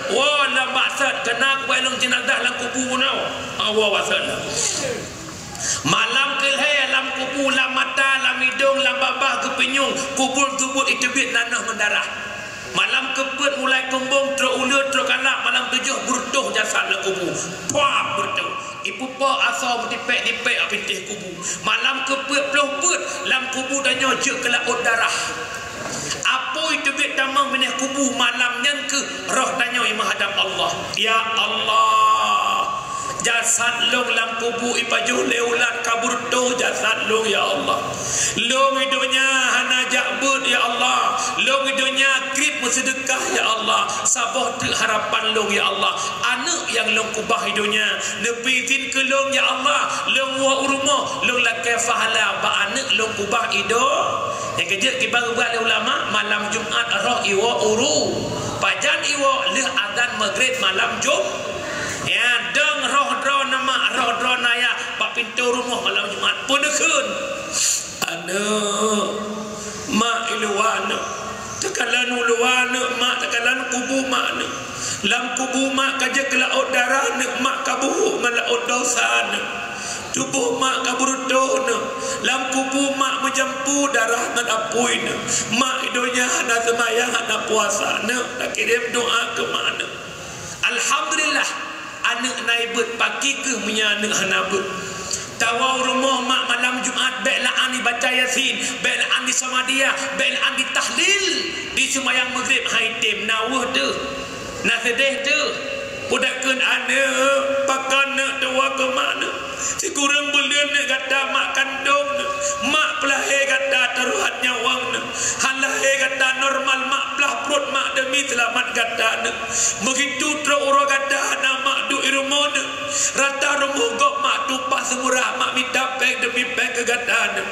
woe lam baksot, keunan kubai lôn jeunazah lam kubu bunoe. Oh, woe baksot. Malam keulhèe lam kubu, lam mata, lam idông, lam babah geupeunyueng, kubur teubuet iteubiet nanoh meudarah. Malam keupeuet mulai keumbông, trok uleue, trok kalak, malam tujoh beureutoh jasad lam kubu. Puah beureutoh. Ipupo asoe meutipék-tipék bak pintoe kubu. Malam keupeuet ploh peuet lam kubu tanyoe jeuet keu laôt darah. Apui teubiet tamong binéh kubu malam nyan keuh roh tanyoe meuhadab Allah. Ya Allah, jasad lôn lam kubu ipajoh lé ulat ka beureutoh jasad lôn, ya Allah. Lôn i donya hana jak beuet, ya Allah. Lôn i donya kriet meuseudeukah, ya Allah. Saboh teuk harapan lôn, ya Allah. Aneuk nyang lôn kubah i donya. Neupeuizin keu lôn, ya Allah, lôn woe u rumoh, lôn lakèe pahala bak aneuk lôn kubah i do-, nyang keujeuet kiban geuba lé ulama, malam Jumat roh iwoe u ru-, pajan iwoe lheueh azan Maghrib malam Jum-, ya, dong roh droeneuh mak, roh droeneuh ayah bak pintoe rumoh malam Jumat. Peuneukheun. Aneuk, mak i luwa aneuk. Teukalon u luwa aneuk, mak teukalon kubu mak aneuk. Lam kubu mak ka jeuet keu laôt darah neuk, mak ka buhôk ngon laôt desya neuk. Tuboh mak ka beureutoh neuk. Lam kubu mak meujampu darah ngon apui neuk. Mak i donya hana seumayang, hana puasa neuk, takirém doa keu mak neuk. Alhamdulillah, aneuk na beuet, pakri kheueh meunyoe aneuk hana beuet. Tawoe u rumoh mak malam Jumat, bèk la'an dibaca Yasin, bèk la'an disamadiyah, bèk la'an ditahlil, diseumayang Maghrib, hai tem, na weueh teuh, na seudeh teuh. Peue takheun aneuk, pakon neuk tuwoe keu mak neuk? Sikureueng buleuen neuk gata mak kandông neuk, mak peulahé gata taruhat nyawöng neuk. Han lahé gata normal, mak plah pruet mak deumi seulamat gata neuk. Beugitu trok uroe gata hana mak duek i rumoh neuk. Rata rumoh gob mak tumpah seumurah, mak mita péng deumi péng keu gata neuk.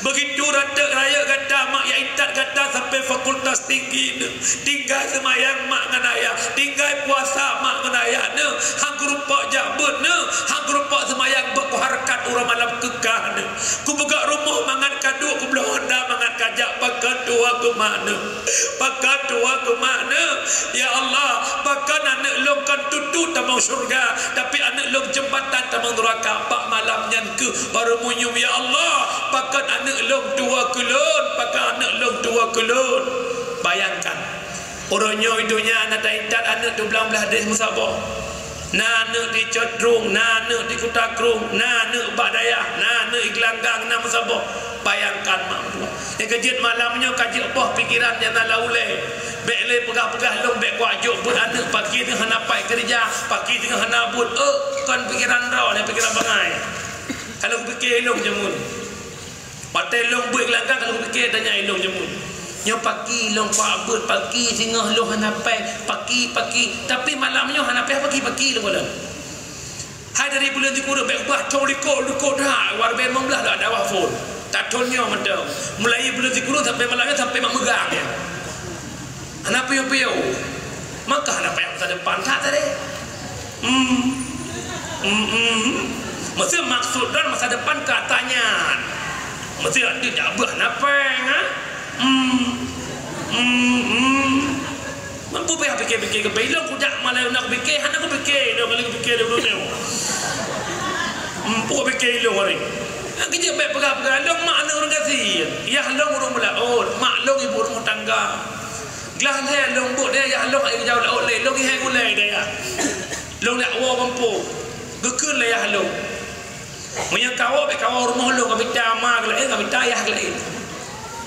Beugitu rayeuk-rayeuk gata mak, jak intat gata sampoe fakultas tinggi neuk. Tinggai seumayang mak ngon ayah, tinggai puasa mak ngon ayah neuk. Han kurumpok jak beuet neuk, han kurumpok seumayang bak kuhareukat uroe malam keu kah neuk. Kupeugöt rumoh mangat ka duek, kubloe honda mangat ka jak, pakon tuwoe keu mak neuk? Pakon tuwoe keu mak neuk? Ya Allah, pakon aneuk lôn kon tutoe tamong syeuruga, tapi aneuk lôn jeumbatan tamong neuraka? Bak malam nyan keuh barô meunyeum, ya Allah, pakon aneuk lôn tuwoe keu lôn? Pakon aneuk lôn tuwoe keu lôn? Bayangkan, uroe nyoe i donya na ta-intat aneuk di blang blaih deh meusaboh. Na aneuk di Cot Krueng, na aneuk di Kuta Krueng, na aneuk bak dayah, na aneuk di Gelanggang na meusaboh. Bayangkan mak meutuah. Nyang keujeuet malam nyoe ka jeuet boh pikeran nyang na lam ulèe. Bèk lé peugah-peugah lôn, bèk kuat jok beuet aneuk, pakri teungoh hana pai keureuja, pakri teungoh hana buet. Eh, kon pikeran droe, nyan pikeran bangai. Kalau kupike lôn jameun. Watèe lôn beuet Gelanggang, kalau kupike tanya lôn jameun. Nyoe pakri lôn kuat beuet, pakri singoh lôn hana pai, pakri, pakri. Tapi malam nyoe hana pai pakri, pakri lôn kalon. Hai dari buleuen sikureueng bèk ubah thon likot, likot that, wareh limong blah dah dakwah phôn. Tathon nyoe mantong. Mulai buleuen sikureueng sampoe malam nyoe sampoe mak meugang nyan. Hana piôh-piôh. Maka hana payah masa depan that tadi. Hmm. Hmm, hmm. Mesti maksud dan masa depan ka tanyan. Mesti ada jak beuh hana péng, ha? Hmm. Hmm, hmm. Mampu payah pikir-pikir keu ilôn, kujak malèe na kupikir, hana kupikir, ilôn kali kupikir dulu nyoe. Mampu pikir ilôn hari. Nyang keujeuet bèk peugah-peugah, lôn mak aneuk ureueng gasien. Yah lôn ureueng meulaôt, mak lôn ibu rumah tangga. Glah lhèe lôn buet deh yah lôn, hai geujaweueb laôt lé, lôn ihèe gulèe deh yah. Lôn jak woe gampông. Geukheun lé yah lôn. Meunyoe kawoe, bèk kawoe rumoh lôn, ka mita ma geulaén, ka mita yah geulaén.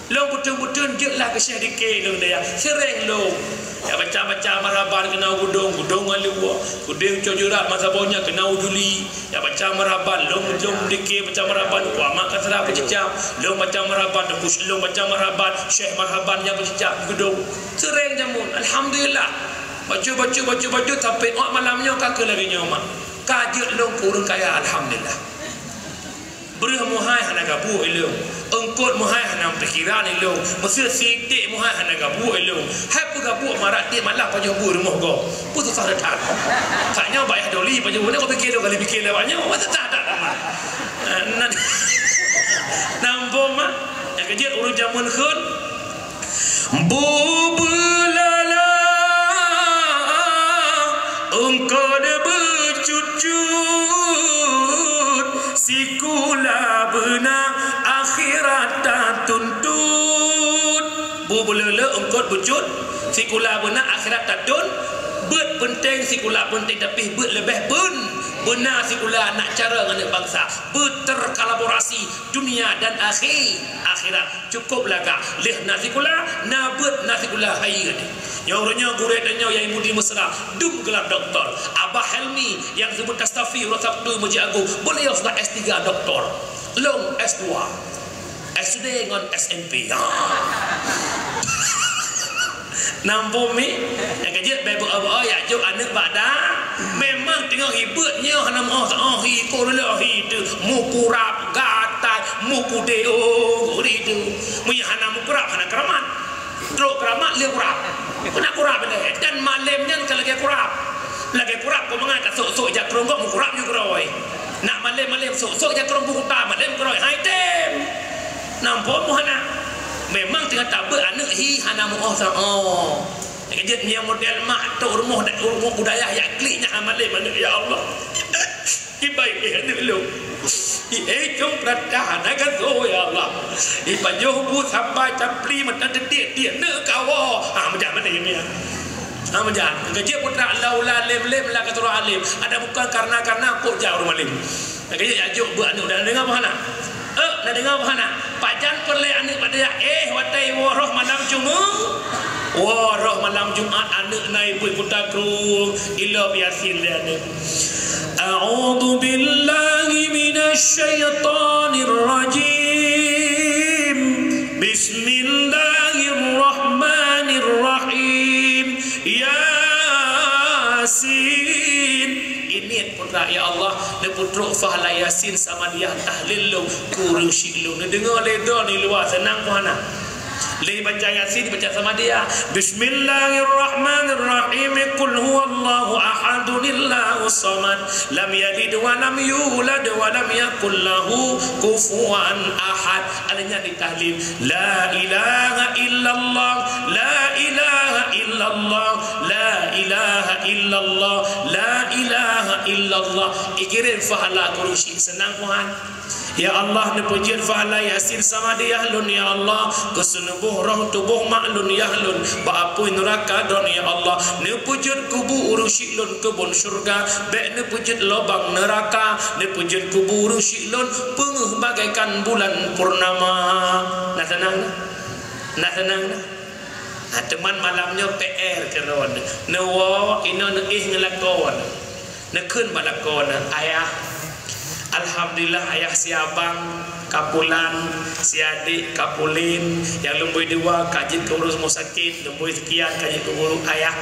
Lôn beuteun-beuteun jeuet lah keu Syekh dikée lôn deh yah. Seuréng lôn. Jak baca-baca marhaban keunan u Geudong, Geudong ngon Leuwoe. Geudong Cot Jurat masa boh nyan keunan u Juli. Jak baca marhaban, lôn, lôn dikée baca marhaban, Teungku Amat Kasra beucicab. Lôn baca marhaban, Teungku Sy-, lôn baca marhaban, Syekh marhaban nyang beucicab Geudong. Seuréng jameun, alhamdulillah. Bacut, bacut, bacut, bacut, sampoe ôk malam nyoe ka keuh lagèe nyoe, mak. Ka jeuet lôn keu ureueng kaya, alhamdulillah. Breuh meuhai hana gabuek ilôn. Eungkôt meuhai hana pikeran ilôn. Meuseu siték meuhai hana gabuek ilôn. Hai peue gabuek marak tiep malam pajoh buet rumoh gob. Peue susah that. Ka nyoe bak yah doli pajoh buet, nyoe kupike lôn kali pike lé awak nyoe. Wah, susah that amat. Eh, nan, nambông mah. Nyang keujeuet ureueng jameun kheun. Bubeulala eungkôt beucut-cut, sikula beuna akhirat tatuntut. Bubeulala eungkôt beucut, sikula beuna akhirat tatun. Beuet peunteng, sikula peunteng, tapi beuet leubeh beun-, beuna sikula, nak carông aneuk bansa. Beuterkolaborasi dunia dan akhi-, akhirat. Cukôp lagak, lheueh na sikula, na beuet, na sikula, hayeue. Nyoe uroe nyoe gurèe tanyoe Yai Mudi Mesra, dum geulam doktor. Abah Helmi nyang geuseumeun Kastafi uroe Sabtu Meuseujid Agong, beuliau sudah S tiga doktor. Lôn S dua. S D ngon S M P. Ha. Nambông mi, nyang keujeuet bèk beu-, beu-, jak jok aneuk bak da. Memang teungoh hi beuet nyoe hana meu'oh, oh, hi, ko lé hi teuh, meukurab, gatai, mukudeo, guri teuh. Meunyoe hana meukurab, hana keuramat. Trok keuramat, lheueh kurab. Keuneuk kurab lé. Dan malem nyan ka lagèe kurab. Lagèe kurab, keu mangat ka sôk-sôk jak krueng gob meukurab nyoe keudroe. Nak malem-malem sôk-sôk jak krueng buta, malem keudroe. Hai tem. Nambông meuhana. Memang teungoh tabeuet aneuk hi hana meu'oh sa-, oh. Jeuet nyang model mak tok rumoh, rumoh budaya yak klik nyan amalé manök, ya Allah. Ibai eh aneuk lôn. I eh cong peurata na gasoe, ya Allah. Ipajoh bu sampai capli mata dedik dia neuk kawo. Ha, meujan mana ya, ya. Ha, meujan. Kejep putra laula lem lem la keturun alim. Ada bukan karena-karena kok jauh rumah alim. Kejep ya juk bu aneuk dah dengar mana? Eh, na deungoe bah na? Pajan peureulée aneuk bak dayah, eh, watée woe roh malam Jumat. Woe roh malam Jumat aneuk na ibuet kuta krueng, ilop Yasin lé aneuk. A'udzu billahi minasy syaithanir rajim. Bismillahirrahmanirrahim. Yasin. Ini Putra, ya Allah, neupeutrok pahala Yasin Samadiyah tahlil lôn, keu ureueng syik lôn. Neudeungoe lé droe di luwa, seunang keu hana? Lé baca Yasin, baca Samadiyah. Bismillahirrahmanirrahim. Qul huwallahu ahadun, Allahus samad. Lam yalid wa lam yulad wa lam yakul lahu kufuwan ahad. Ada nyan ditahlil. La ilaha illallah, la ilaha illallah, la ilaha illallah, la ilaha illallah. Ikirém pahala keu ureueng syik, seunang keu hana? Ya Allah, neupeujeuet pahala Yasin Samadiyah lôn, ya Allah, keu seuneuboh roh tuboh mak lôn yah lôn bak apui neuraka droen, ya Allah. Neupeujeuet kubu ureueng syik lôn keubon syeuruga, bék neupeujeuet lubang neuraka. Neupeujeuet kubu ureueng syik lôn peungeuh bagaikan bulan purnama. Na seunang na? Na seunang na? Ha, teuma malam nyoe P R keudroe. Neuwoe inoe neuéh ngon lakoe. Neukheun bak lakoe, "Ayah, alhamdulillah, ayah si abang ka pulan, si adék ka pulen, nyang lumboi dua ka jeuet keu ureueng rumoh sakét, lumboi seukian ka jeuet keu ureueng ayah.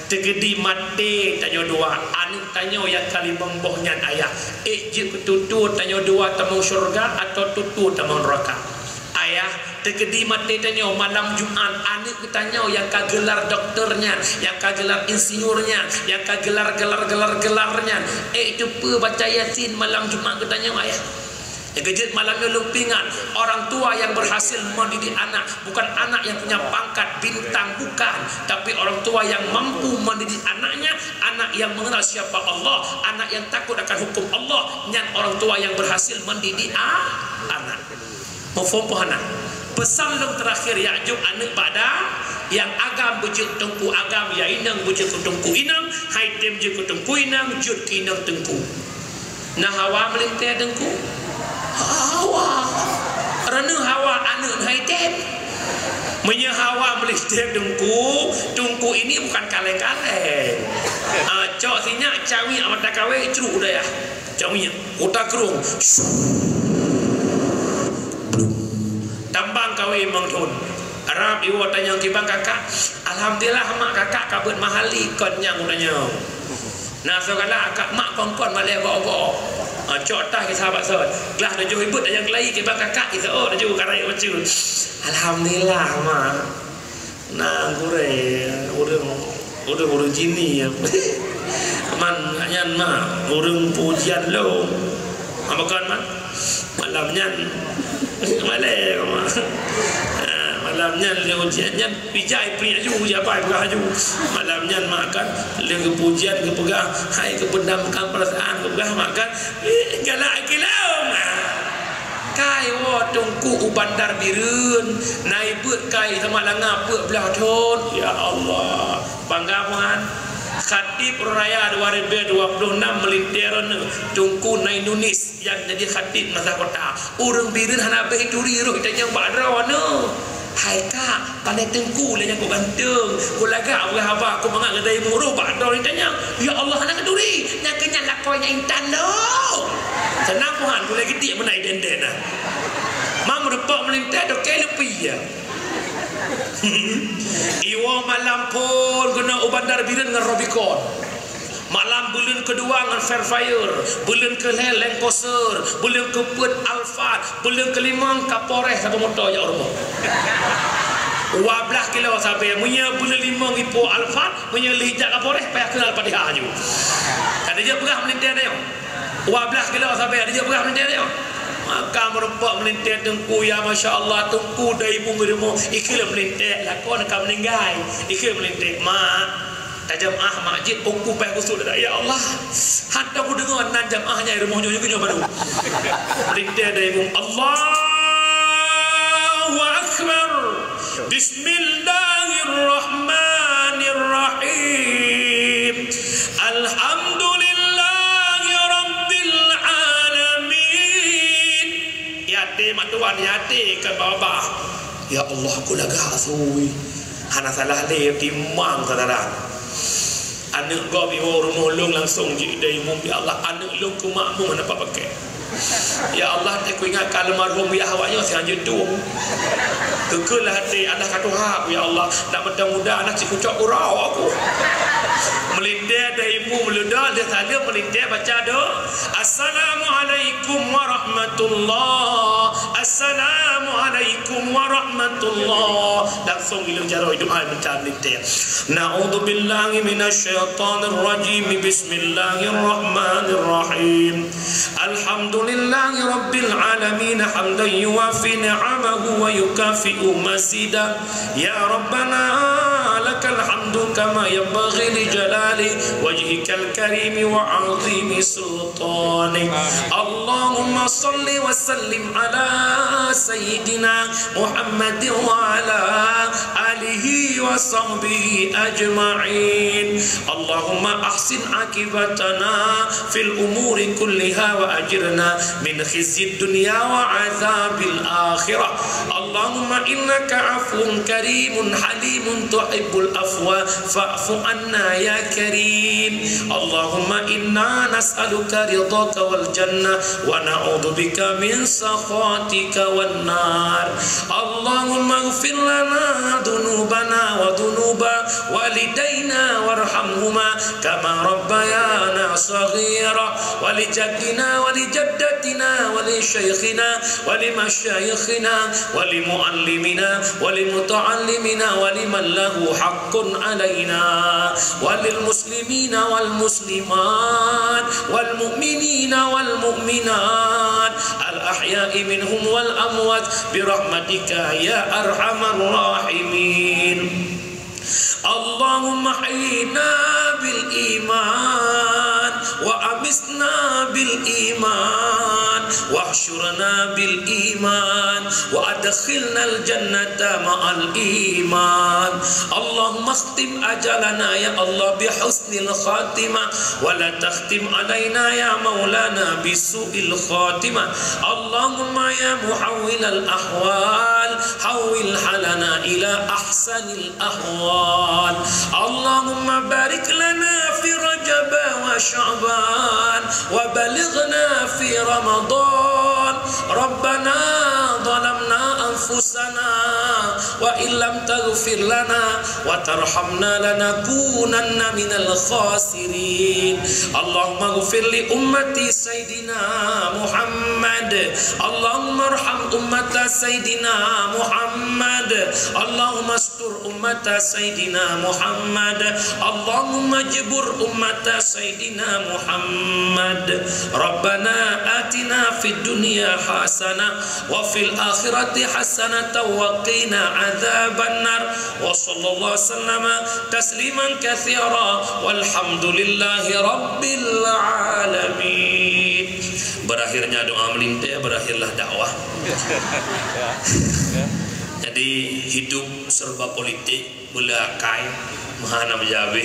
Teukeudi maté tanyoe dua, aneuk tanyoe nyang ka limong boh nyan, ayah. Ék jeuet keu tutoe tanyoe dua tamong syeuruga atawa tutoe tamong neuraka?" Ayah, teukeudi maté tanyoe malam Jumat, aneuk geutanyoe nyang ka geular doktor nyan, nyang ka geular insinyur nyan, nyang ka geular, geular, geular, geular nyan, ék teupeue baca Yasin malam Jumat geutanyoe, ayah? Nyang keujeuet malam nyoe lôn peuingat, orang tua yang berhasil mendidik anak, bukan anak yang punya pangkat bintang, bukan, tapi orang tua yang mampu mendidik anaknya, anak yang mengenal siapa Allah, anak yang takut akan hukum Allah, nyan orang tua yang berhasil mendidik a-, anak. Muphom peue hana? Peusan lôn teurakhir, jak jok aneuk bak da, nyang agam beujeuet teungku agam, nyang inong beujeuet keu teungku inong, hai tem jeuet keu teungku inong, jeuet keu inong teungku. Na hawa meulintèe teungku? Hawa. Reuneuh hawa aneuk hai tem. Meunyoe hawa meulintèe teungku, teungku ini bukan kaleng-kaleng. Ah, cok sinyak cawi mata kawé, cruk dayah. Cok minyeuk, kuta krueng. Tambang kawé limong thon. Rab iwoe tanyong kiban kakak. Alhamdulillah, mak, kakak ka beuet mahali kon nyang tanyong. Na soe galak akak, mak, kon-kon malèe go-go. Ah, cok tah kisah bak sot. Glah tujoh ribèe tanyong keulayi kiban kakak, kisah oh tujoh karai bacut. Alhamdulillah, mak. Na gurèe, ureueng, ureueng, ureueng jini, ya. Man nyan mah ureueng pujian lôn. Apa kon, man? Malam nyan, malèe, man. Ah, malam nyan lé ujian nyan, bijai pri aju, siapa yang peugah aju. Malam nyan makan, lé keupujian, keupeugah, hai keupendamkan perasaan, keupeugah makan, eh, galak kilau. Kai woe teungku u Bandar Bireuen, na ibeuet kai sama langa peuet blaih thon. Ya Allah, bangga meuhan. Khatib Raya dua ribu dua puluh enam meulintèe droeneuh, Teungku Nainunis nyang jadi khatib masa kota. Ureueng Bireuen hana beh turi roh tanyong bak droeneuh. Hai kak, Pandai teungku lé nyang ku ganteng, ku lagak beuhaba, ku mangat gata imuroh bak droe tanyong. Ya Allah, hana keuduri, nyang keu nyan lakoe nyang intan lom. Seunang Tuhan, gulai geudik meunan idéh-idéh na. Mam reupok meulintèe dokée leupie ya. Iwoe malam phôn keunoe u Bandar Bireuen ngon Robicon. Malam buleuen keudua ngon Fair Fire, buleuen keulhèe Land Cruiser, buleuen keupeuet Alphard, buleuen keulimong Kapolres saboh moto jak u rumoh. Dua blaih kilo sabé, meunyoe buleuen limong ipo Alphard, meunyoe lhèe jak Kapolres payah kheun Al-Fatihah aju. Ka dijak peugah meulintèe nyoe. Dua blaih kilo sabé, dijak peugah meulintèe nyoe. Maka meurumpok meulintèe teungku, ya masya Allah, teungku dai imeum rumoh, ikheun meulintèe, lakoe ka meuninggai, ikheun meulintèe, "Mak, tajamaah mak jeuet, teungku paih kusut dah, ya Allah. Hantom kudeungoe nan jamaah nyan rumoh nyoe, nyoe barô." Meulintèe dai imeum, Allahu Akbar. Bismillahirrahmanirrahim. Alhamdulillahi rabbil alamin. Yatim mak tuan, yatim kan babah. Ya Allah, ku lagak asui. Hana salah lé timang saudara. Aneuk gob iwoe rumoh lôn langsong jidai imeum, ya Allah, aneuk lôn keu makmum hana pakai. Ya Allah, teuingat ka almarhum yah awak nyoe sihan jeuet tueng. Keukeue lah até Allah ka tuha aku, ya Allah. Nak meuteumeuda aneuk cit kucok uroe aku. Meulintèe dai imeum, meuleuda dai saleuem, meulintèe baca doa. Assalamualaikum warahmatullah. Assalamualaikum warahmatullah. Langsong ileueng jaroe doa meucan meulintèe. Na'udzubillahi minasyaitonirrajim. Bismillahirrahmanirrahim. Alhamdulillahi rabbil alamin, hamdan yuwafi ni'amahu wa yukafi'u mazida. Ya Rabbana, lakal hamdu kama yanbaghi li jalali wajhikal karimi wa 'azimi sultanik. Allahumma shalli wa sallim ala sayyidina Muhammadin wa ala alihi wa sahbihi ajma'in. Allahumma ahsin aqibatana fil umuri kulliha wa ajirna min khizyid dunya wa adzabil akhirah. Allahumma innaka afuwun karimun halimun tuhibbul afwa fa'fu anna ya karim. Allahumma inna nas'aluka ridhaka wal jannah wa na'udzubika min sakhatika wan nar. Allahumma ighfir lana dzunubana wa dzunuba walidaina warhamhuma kama rabbayana shaghira, wa li jaddina wa li jaddatina wa li syaikhina wa li masyayikhina wa li muallimina wa li muta'allimina wa liman lahu haqqun alaina wa lil muslimina wal muslimat wal mu'minina wal mu'minat al ahya'i minhum wal amwat bi rahmatika ya arhamar rahimin. Allahumma hayyina bil iman wa amitna bil iman wahsyurna bil iman wa adkhilnal jannata ma'al iman. Allahumma khtim ajalana ya Allah bi husnil khatimah wa la takhtim alaina ya maulana bi su'il khatimah. Allahumma ya muhawwilal ahwal hawwil halana ila ahsanil ahwal. Allahumma barik lana fi Rajab wa Sya'ban wa balighna fi Ramadan. Rabbana zalamna anfusana wa illam taghfir lana wa tarhamna lanakunanna minal khasirin. Allahumma ghfir li ummati Sayyidina Muhammad. Allahumma arham ummata Sayyidina Muhammad. Allahumma astur ummata Sayyidina Muhammad. Allahumma jbur ummata Sayyidina Muhammad. Rabbana atina fid dunya hasanah wa fil akhirati hasanatan wa qina adzabannar. Wa sallallahu sallama tasliman katsira. Walhamdulillahi rabbil alamin. Berakhirnya doa meulintèe, berakhirlah dakwah. Jadi, hidup serba politik, bela akai, meuhana meujabe.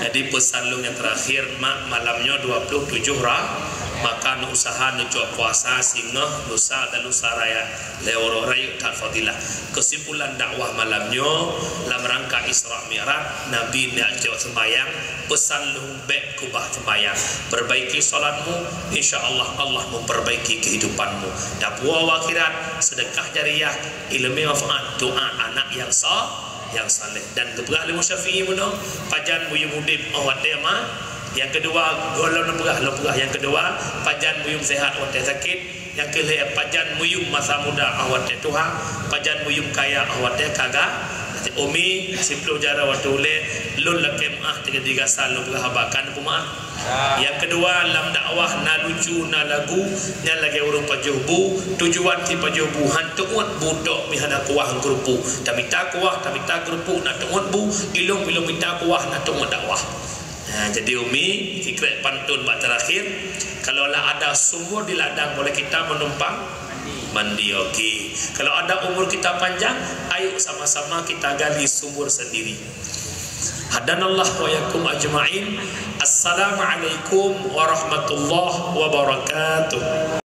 Jadi, pesan lôn nyang terakhir, mak, malam nyoe dua puluh tujuh Ra-, maka neuusaha neucok puasa singoh lusa dan lusa raya. Lhèe uroe rayeuk that fadilah. Kesimpulan dakwah malam nyoe, lam rangka Isra Mi'raj, Nabi neujak seumbahyang, pesan lôn bèk keubah seumbahyang. Perbaiki salatmu, insya Allah, Allah memperbaiki kehidupanmu. Dapuwoe u akhirat, sedekah jariyah, ileumèe manfaat, doa anak nyang sa-, nyang saleh. Dan geupeugah lé Imam Syafi'i bunoe, pajan buyuem udép 'oh watèe ma-, nyang keudua, goh lom lôn peugah, lôn peugah nyang keudua, pajan buyuem seuhat watèe sakét, nyang keulhèe, pajan buyuem masa muda 'oh watèe tuha, pajan buyuem kaya 'oh watèe ka ga-, Umi, siplôh jaroe watèe ulèe, lôn lakèe meu'ah teungoh digasa lôn peugah haba, ka neupeumaaf. Nyang keudua, lam dakwah na lucu, na lagu, nyan lagèe ureueng pajoh bu, tujuan si pajoh bu, han teuôt bu tok meuhana kuah ngon keurupuk. Tamita kuah, tamita keurupuk, na teuôt bu, ilôn, ilôn mita kuah, na teuôt dakwah. Ha, jadi Umi, sikrek pantôn bak terakhir, kalau lah ada sumur di ladang, boleh kita menumpang mandi, oke. Kalau ada umur kita panjang, ayo sama-sama kita gali sumur sendiri. Hadanallah wa iyyakum ajma'in. Assalamualaikum warahmatullahi wabarakatuh.